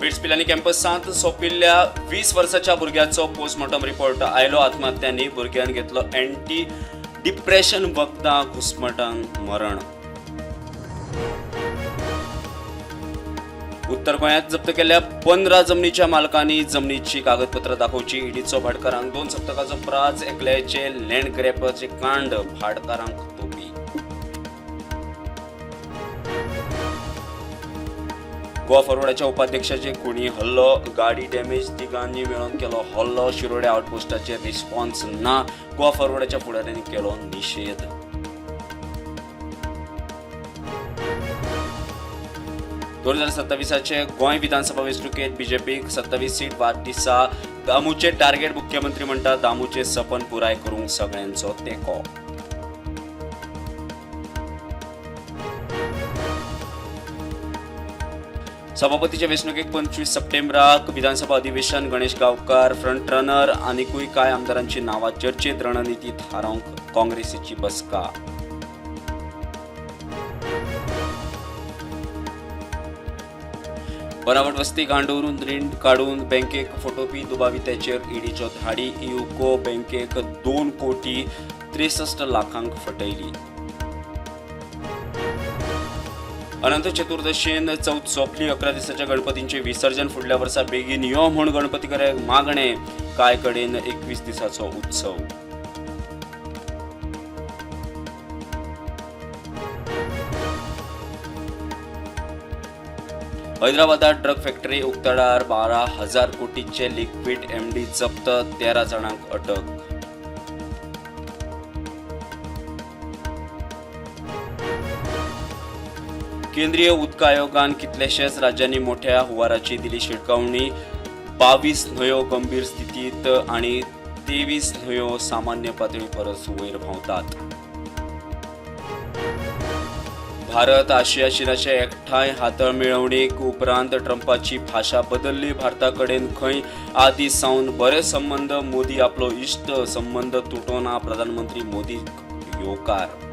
Bits Pilani कॅम्पसांत सोंपिल्ल्या 20 वर्साच्या भुरग्याचो postmortem report आयलो. आत्महत्यांनी भुरग्यान घेतलो अँटी डिप्रेशन वखदां, घुस्मटान मरण. उत्तर गोंयांत जप्त केल्ल्या 15 जमनीच्या मालकांनी जमनीची कागदपत्रां दाखोवची. ईडीचो भाटकारांक 2 सप्तकाचो प्राज. एकल्याचे लँड ग्रॅबाचे कांड, भाटकारांक तोपी. गोवा फॉरवर्डाच्या उपाध्यक्षाचे खुनी हल्लो, गाडी डॅमेज, तिगांनी मेळून केलो हल्लो. शिरोडे आउटपोस्टाचेर रिस्पॉन्स ना, गोवा फॉरवर्डाच्या फुडाऱ्यांनी केलो निशेध. 2027 गोंय विधानसभा वेंचणुकेत बीजेपीक 27 सीट. वाडदिसा दामूचे टार्गेट. मुख्यमंत्री म्हणटा दामूचे सपन पुराय करूंक सगळ्यांचो तेंको. सभापतीचे वेंचणुकेक 25 सप्टेंबराक विधानसभा अधिवेशन. गणेश गांवकार फ्रंट रनर, आनिकूय कांय आमदारांची नांवां चर्चेत. रणनिती थारावंक काँग्रेसीची बसका. बनावट वस्ती घाण दवरून रीण काडून बँकेक फटोवपी दुबाविताचेर ईडीच्यो धाडी. युको बँकेक 2 कोटी 63 लाखांक फटयली. अनंत चतुर्दशीन चवथ सोंपली. 11 दिसाच्या गणपतींचे विसर्जन. फुडल्या वर्सा बेगीन यो म्हूण गणपती करे मागणे. कांय कडेन 21 दिसाचो उत्सव. हैदराबादात ड्रग फॅक्टरी उक्ताडार. 12,000 कोटीचे लिक्विड एमडी जप्त, 13 जाणांक अटक. केंद्रीय उदक आयोगान कितल्याशाच राज्यांनी मोठ्या हुंवाराची दिली शिटकावणी. 22 न्हंयो गंभीर स्थितीत आनी 23 न्हंयो सामान्य पातळी परस वयर व्हांवतात. भारत आशिया चीनाचे एकठांय हातमेळवणीक उपरांत ट्रंपाची भाशा बदल्ली. भारता कडेन खंय आदी सावन बरे संबंद. मोदी आपलो इश्ट, संबंद तुटोना. प्रधानमंत्री मोदीक येवकार.